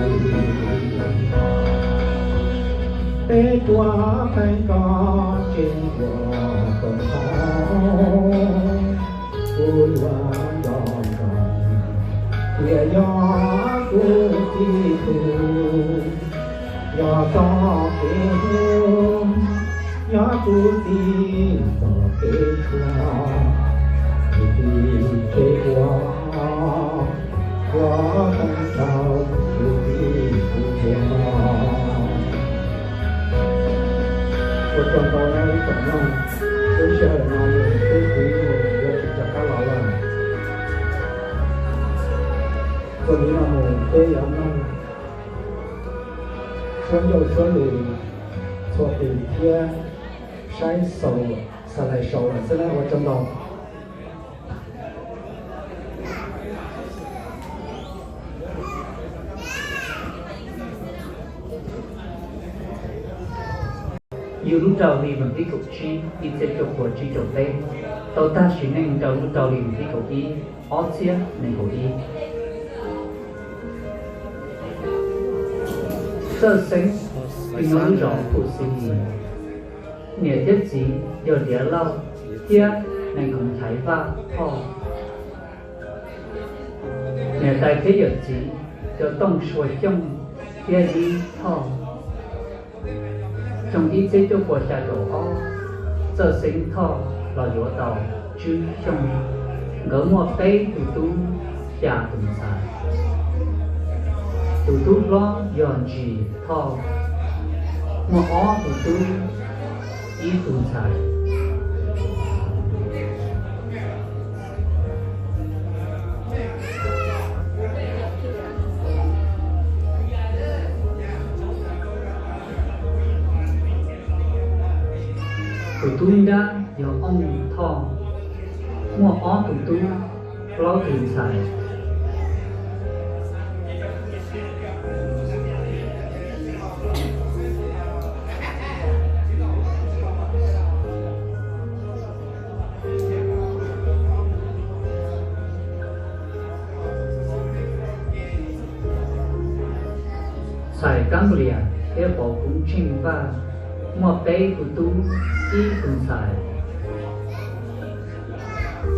Peb tuaj pheej koj tsev ua kom tau, kuv yuav nco ntsoov tias yog kuv txiv tug, yog txoj kev hlub, yog kuv txiv txoj kev tshuaj, kuv txiv kev ua, ua pheej rau kuv txiv kuv txiv no. Ua tsaug ntau nawb ib tsoom mloog, lub sij hawm no mus peb twb mus yuav tsis rov qab los lawm. Txuas ntxiv no mus peb yuav mloog suab ncauj suab lus txhua tus thiab saib xaus, xa lais xaus lawm xwb na. Ua tsaug ntau. Yug lub rau hli vas thib kaum tsib ib txhiab cuaj puas tsib caug peb, tau tag sim neej rau lub rau hli vas thib kaum ib ob txhiab nees nkaum ib. Txawj Xeeb, tus nyob lub zos Phu Xi Yis, niam thiab txiv yog Liav Lauj thiab Nees Khoov Chaiv Vaj Thoj. Niam tais thiab yawm txiv yog Tooj Sua Xyooj thiab Yib Thoj. Xyoo ib txhiab cuaj puas xya caum ob, Txawj Xeeb Thoj los yuav tau Tswb Xyooj. Nkawd muaj peb tus tub, xya tus ntxhais. Tus tub hlob yog Ntsis Thoj, muaj ob tus tub, ib tus ntxhais. Tus tub nrab yog Ooj Thoj, muaj ob tus tub, plaub tus ntxhais. Ntxhais Kab Nplias thiab vauv Koob Tsheej Vaj muaj peb tus tub, ib tus ntxhais.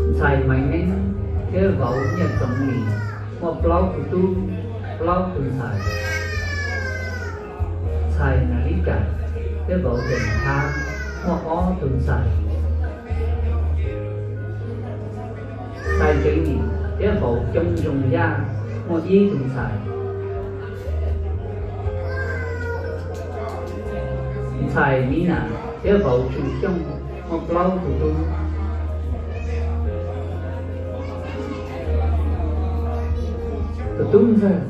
Ntxhais Maiv Neeb thiab vauv Nyiaj Txoov Lis muaj plaub tus tub, plaub tus ntxhais. Ntxhais Nas Lib Kam thiab vauv Ceem Thab muaj ob tus ntxhais. Ntxhais Ntseev Nim thiab vauv Coob Zoo Yaj muaj ib tus ntxhais. Ntxhais Mib Nam thiab vauv Tswv Xyooj muaj plaub tus tub. Tus tub ntxawg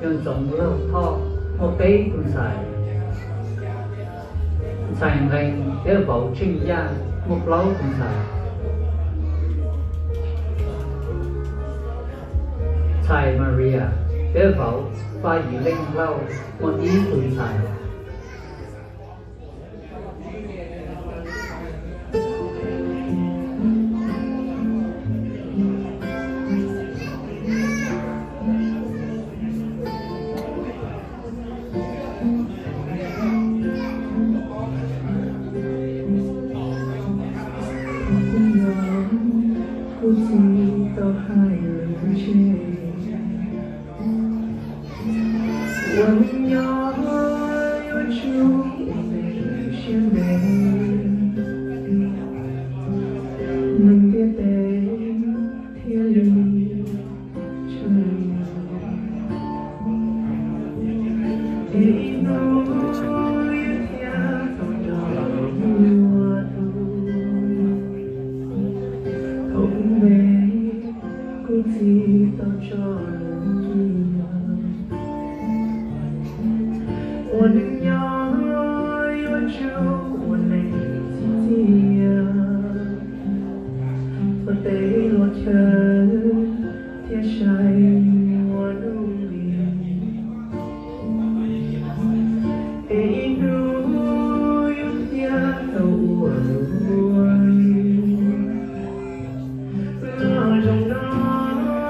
yog Ntxoov Laug Thoj muaj peb tus ntxhais. Ntxhais Nqee thiab vauv Tsheej Yaj muaj plaub tus ntxhais. Ntxhais Maria thiab vauv Paj Yim Leej Lauj muaj ib tus ntxhais. Ua neej nyob yuav tsum ua neej siab ntev, neeg ntiaj teb thiaj li tshwm sim, es ib hnub yus thiaj tau nrog luag ua dua. Thaum ub me kuv txiv tau tso lus tias, ua neej nyob yuav tsum ua neej txim txiaj, txhob teb luag chaw thiab saib muaj nuj nqis, es ib hnub yus thiaj tau ua luag. Los zoo no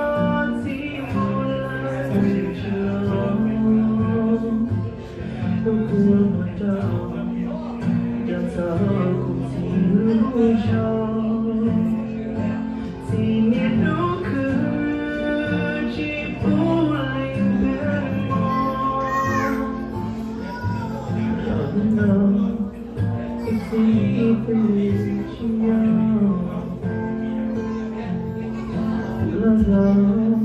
txiv mus lawm tsis los, kuv kua muag rau, nco txog kuv txiv lub zog. Txiv niaj hnub khwv tsis pub leej twg mos. Los hnub no ib txwm ib txwm tsis nyob, kuv los los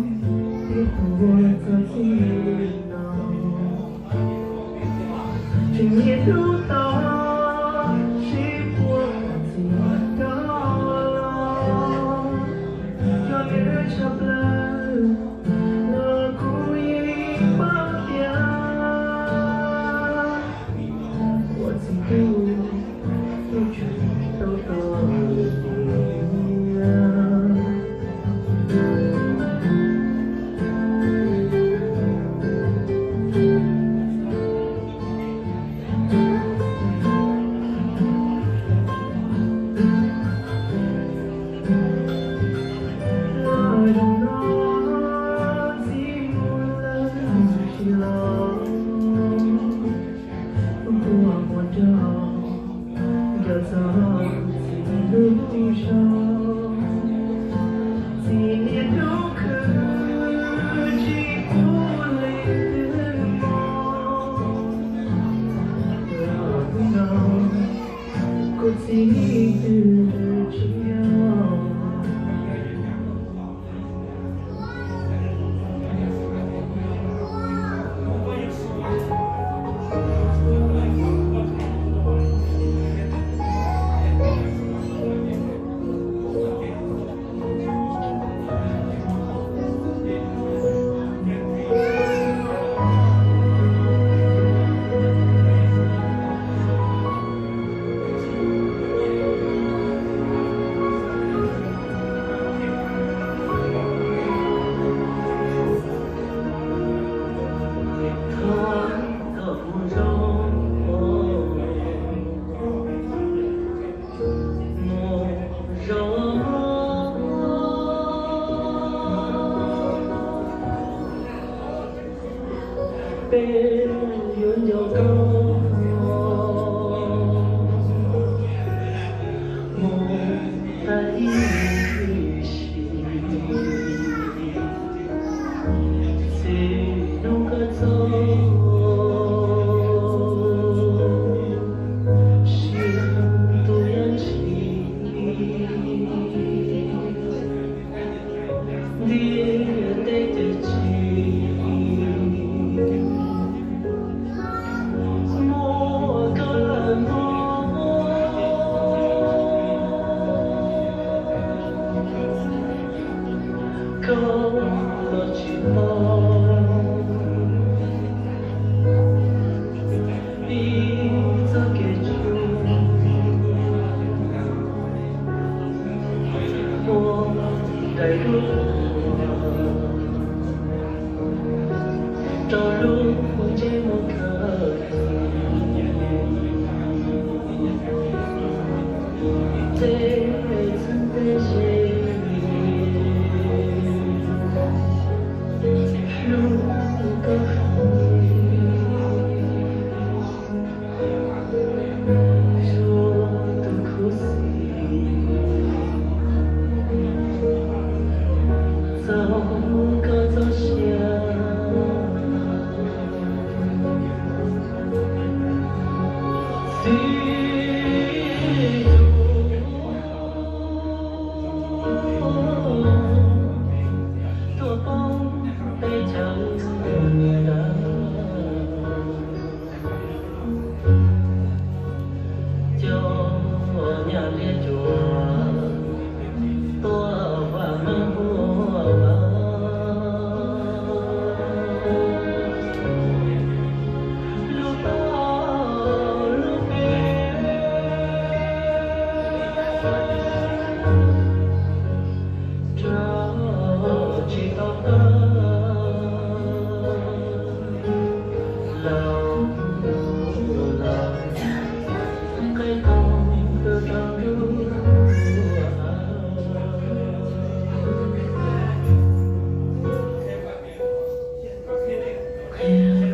thiab tuag txog txij no. Tseem niaj hnub tos seb puas pom txiv rov los, cov nws tshaj plaws los kuv yeej paub tias ua txiv tub yuav tsum tau tos lwm tiam. Los zoo no txiv mus lawm tsis los, kua muag rau, nco txog kuv txiv lub zog. Txiv niaj hnub khwv tsis pub leej twg mos, los hnub no kuv txiv twb tsis nyob. Peb yuav nco koj mus tag ib sim, txij hnub koj txoj sia tu yeej tsis ntiaj teb ces tsis muaj koj lawm mog. Koj los tsis tau,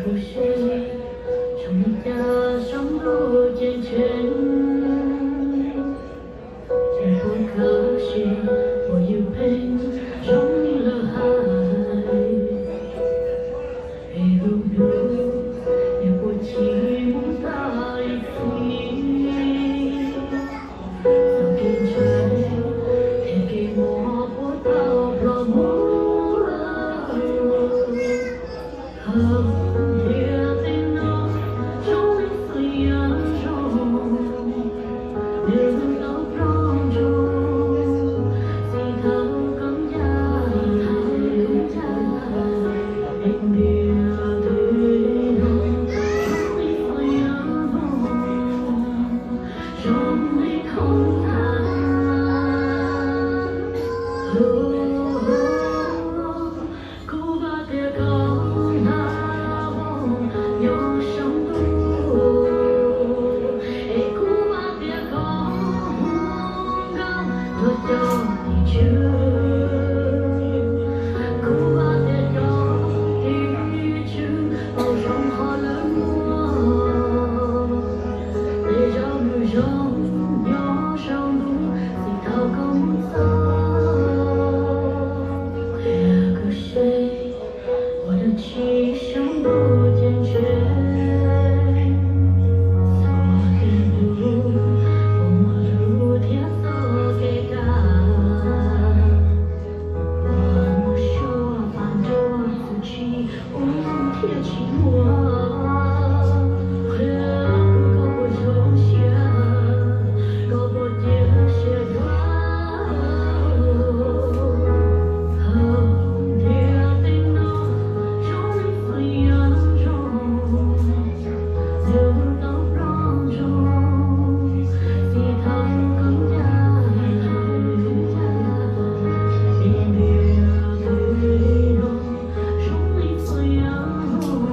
Zoo li cas saum ntuj ceeb tsheej, es puas kawg siab uas yus pheej zoo li lawv hais. Es lub hnub yus puas tsis mus tag ib txhis, txoj kev ntshai thiab kev mob puas tau ploj mus. Hawm tias tej no zoo li xwm yam zoo, nws tau plob ntsuag txij thaum koj ncaj, thaum koj ncaj. Tej ntiag tej no zoo li xwm yam zoo, zoo li khoom ntag. Kuv vam tias koj nqa vog nyob saum ntuj, es kuv vam tias koj hu nkauj rau cov tim tswv. Kuv vam tias cov tim tswv tau zoo qhov lawv muaj tej zaj lus zoo nyob saum ntuj txij thaum koj mus txog. Qhia kuv seb ua dab tsi saum ntuj ceeb tsheej, txoj kev hlub uas muaj lus thiab txoj kev kaj, uas muaj suab pab nrog txuj ci ub thiaj tsis muaj. Qhia kuv koj puas zoo siab, koj puas cia siab dua. Hawm tias tej no zoo li xwm yam zoo, nws tau plob ntsuag txij thaum koj ncaj, tej ntiag tej no zoo li xwm yam zoo,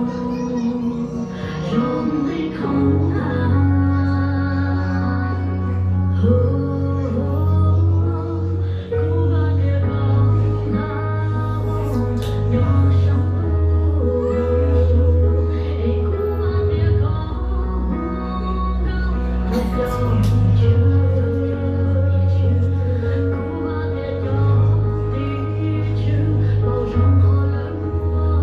zoo li khoom ntag. Kuv vam tias koj nqa vog nyob saum ntuj, es kuv vam tias koj hu nkauj rau cov tim tswv. Kuv vam tias cov tim tswv tau zoo qhov lawv muaj.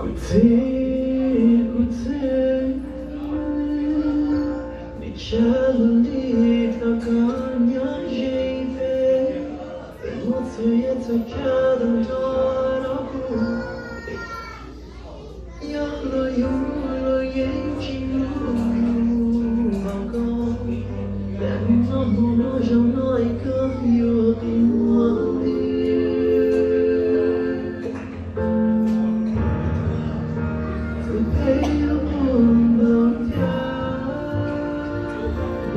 Kuv txiv, kuv txiv, nej tsa lug li thaum koj nyob ze peb, peb muaj txhua yam txhua tsav tag nrho rau kuv. Yog luag yug luag yeej tsis mus npaum koj, peb mus noj hmo noj zoo no es koj yuav tus muaj li. Txawm peb yuav muaj npaum cas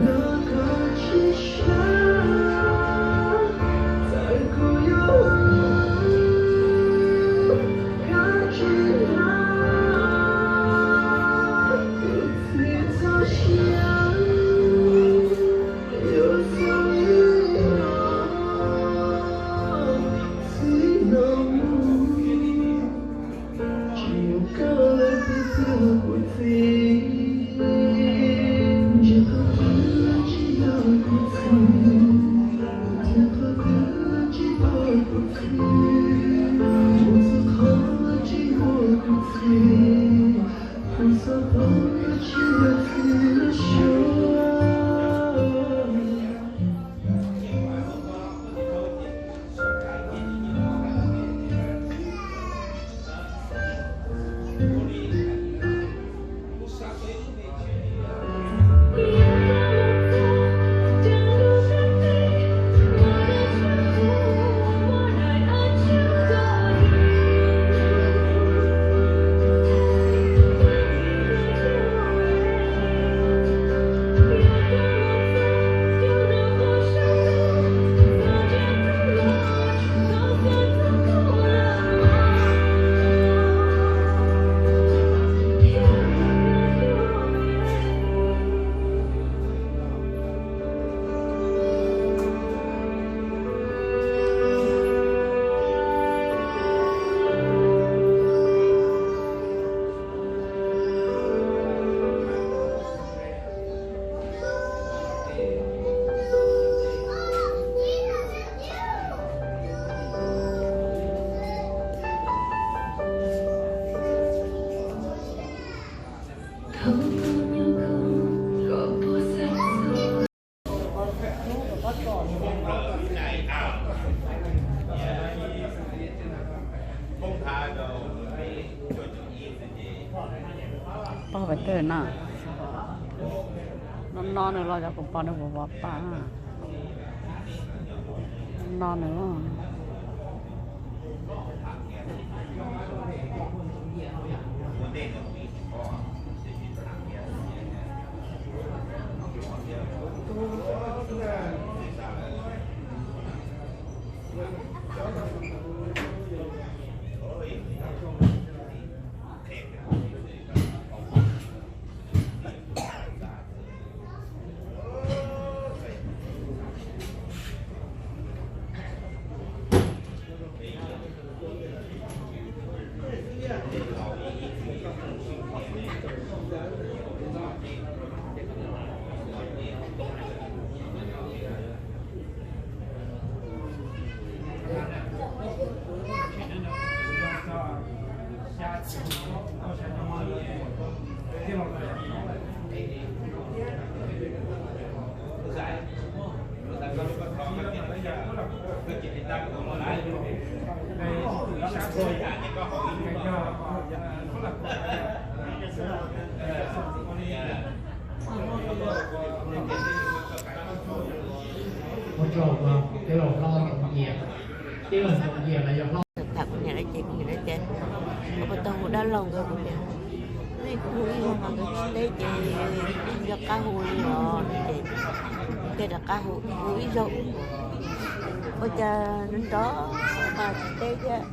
los koj tsis sab, txawm kuv yuav koj tsis hlub, kuv txiv txhob siab, yuav txhob ib los txiv no mus. Tsis muaj koj lawm peb thiaj kuv txiv, ntsia qhov twg los tsis yog kuv txiv, ntsia qhov twg los tsis yog kuv txiv, mus txhua qhov los tsis yog kuv txiv, mus txhua qhov los tsis yog txiv lub suab. Pog pais twg na? No no nws los cov kuv pom nws vov vov pas. No nws. Ua tsaug, tij laug Hlob Ntxoov Yias, tij laug Ntxoov Yias no yog Hlob. Tham kuv niam lawv ces kuv niam lawv tias, koj puas tau hu dab laug nkawd? Kuv tias, nej kuv hu ib zaug mas nkawd tsis teb ces nco qab hu li os. Ces thiaj rov qab hu, hu ib zaug, ua cas nrov nrov mas tsis teb thiab.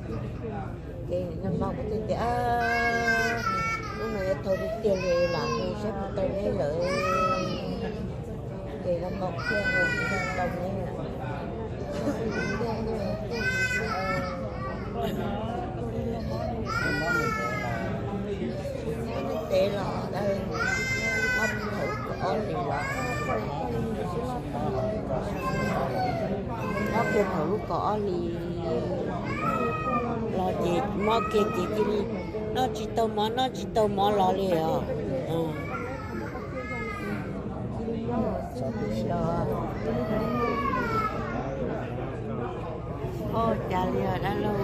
Ces no no kuv thiaj tias, lub no yuav thaum tiag tiag li lam hu saib puas tau neb lawm. Ces no no thiaj hu tsis tau neb. Teb los mob kiag thaum lub kaum ob hlis los, mob kiag thaum lub kaum ob hlis los ces mob kiag ces cia li noj tsis tau mov, noj tsis tau mov los li os. Ua cas li os dab laug.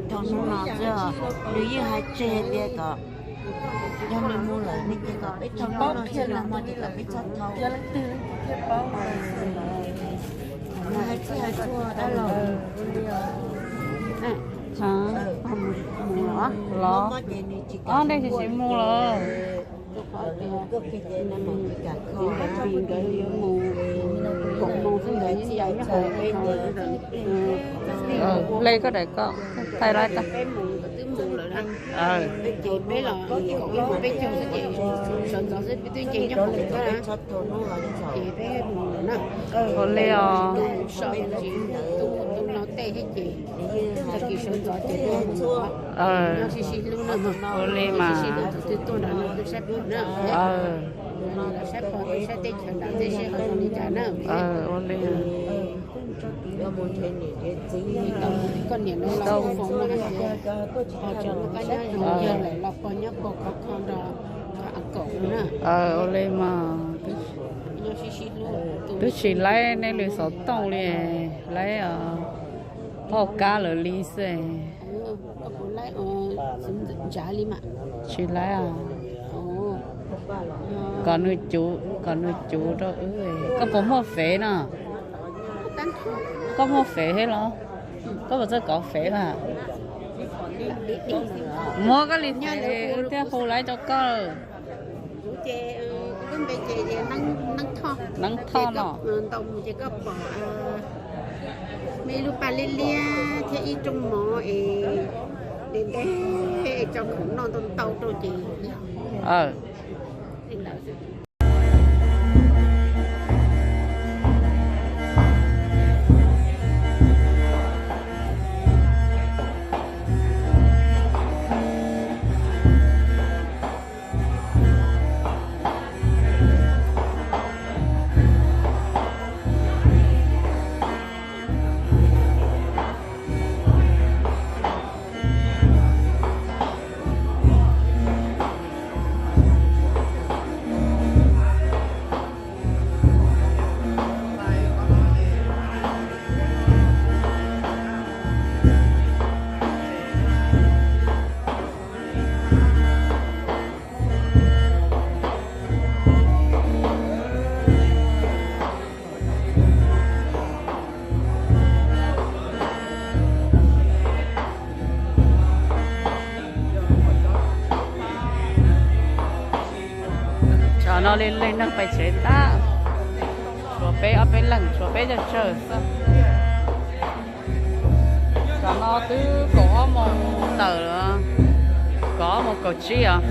Thaum hnub no xwb, nws yeej hais tseg tias kom yog nws mus lawm nws ces kom peb tsis paub qhia nws hmo ces kom peb txhob thau. Hais txhij hais txhua dab laug. Los, ob ntej tsis mus lawm. Nkawd yuav mus kaum moos xwb ntawd, hle koj daim koj thaij lawm tag. Peb los kaum ib moos peb caug xwb ces sawv ntxov xwb peb twb nce nyob hauv thiab na. Ces peb mus lawm na. Ua li os. Sawv ces tu tu no tej thiab ces tag kis sawv ntxov ces peb mus. Nyob sib sib hlub na. Ua li mas. Tus twg tuaj nrog no twb saib pom na. Saib pom saib teb chaws nram tej seb ho zoo li cas na. Ua li. Koj niam no los kuj foom no hais tias ho tseem muaj kab nyob zoo yawg lawm los pog nyob pog khov kho nrog a kaum na. Ua li mas. Nyob sib sib hlub. Twb tsis laib nej lwm xov tooj li, laib phauj kab lawv li xwb. Tsis laib. Kom nws cuv, kom nws cuv rau wb. Koj puas muaj fev no? Koj muaj fev thiab los? Koj puas txawj kov fev mas? Muab koj li fev wb thiaj hu laib rau koj. Neeb Thoj no. Me lub pas liab liab thiab ib rooj mov es ntev ntev, tso khoom noj ntau ntau rau ces. Li lig neeg pais tsev tag, tshuav peb ob peb leeg, tshuav peb cov tsawg xwb. Tam no twb kaum ob moos tawm, kaum ob moos kaum tsib os.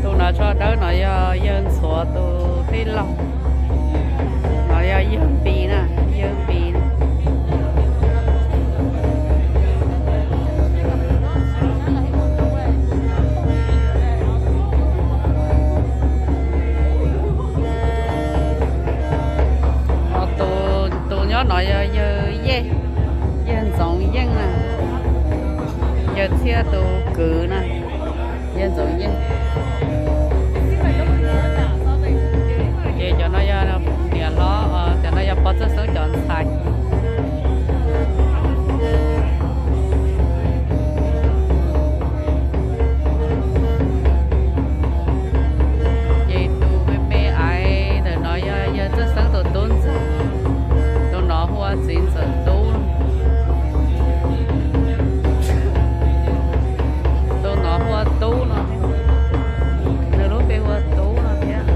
Tus no tsho dawb no yog yawg Ntxhuav tus tij laug, no yog yawg Npis na, yawg Npis. Tus nyob no yog yawg Yej, yawg Ntxoov Yeej na, yawg Txhiaj tus kwv na, yawg Ntxoov Yeej. Ces cov no yog niam hlob, cov no yog pog Txawj Xeeb cov ntxhais. Ces tus me me aiv ntawm no yog yawg Txawj Xeeb tus tub ntxawm, tus no hu ua txiv ntxawm Tub. Tus no hu ua Tub no, nws lub npe hu ua Tub no thiab.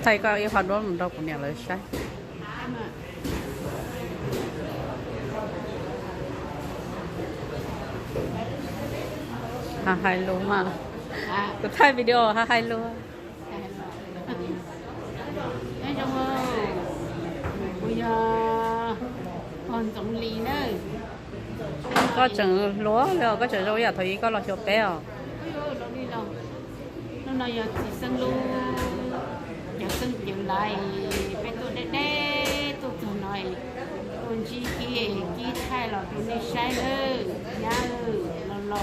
Thaij koj ib qho duab mus rau kuv niam lawv saib. Ha hais lus mas, kuv thaij video ha hais lus. Nyob zoo, kuv yog pog Ntxoov Lis na. Koj tseem hluas li os, koj tseem zoo ib yam thaum ub koj los xyuas peb os. Hnub no yog txiv xeeb lub cawv xeeb cawv laiv, peb tuaj deb deb tuaj txog no, tuaj ntsib kib, kib thaij los rau nej saib nawb nyab, los Los,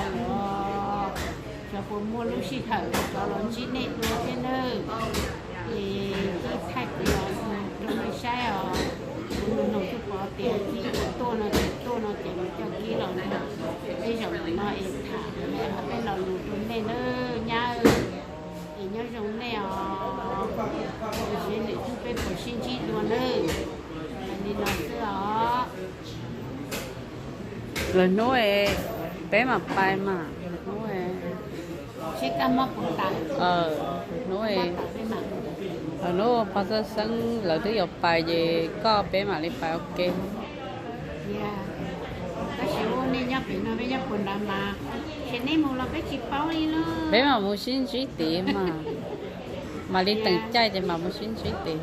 xyov puas muaj lub sij hawm rov los ntsib nej dua thiab nawb. Es ib thaij kuv los rau nej saib os. Kuv nug nug tub pov tias Kib puas tuaj no, ces tuaj no ces mus coj Kib los nrog peb zaum no es tham peb lo lus rau nej nawb nyab. Es nyob zoo nej os, es nws twb peb puas sib ntsib dua nawb. Li no xwb os. Lwm hnub peb mam pais mas, lwm hnub, lwm hnub, lwm hnub pog Txawj Xeeb lawv twb yuav pais ces koj peb mam li pais ua ke. Tab sis ua nej nyob pem no peb nyob puag nrad mas, ces nej mus los peb tsis paub li lauj. Peb mam mus sib ntsib tid mas, mam li teem caij ces mam mus sib ntsib tid.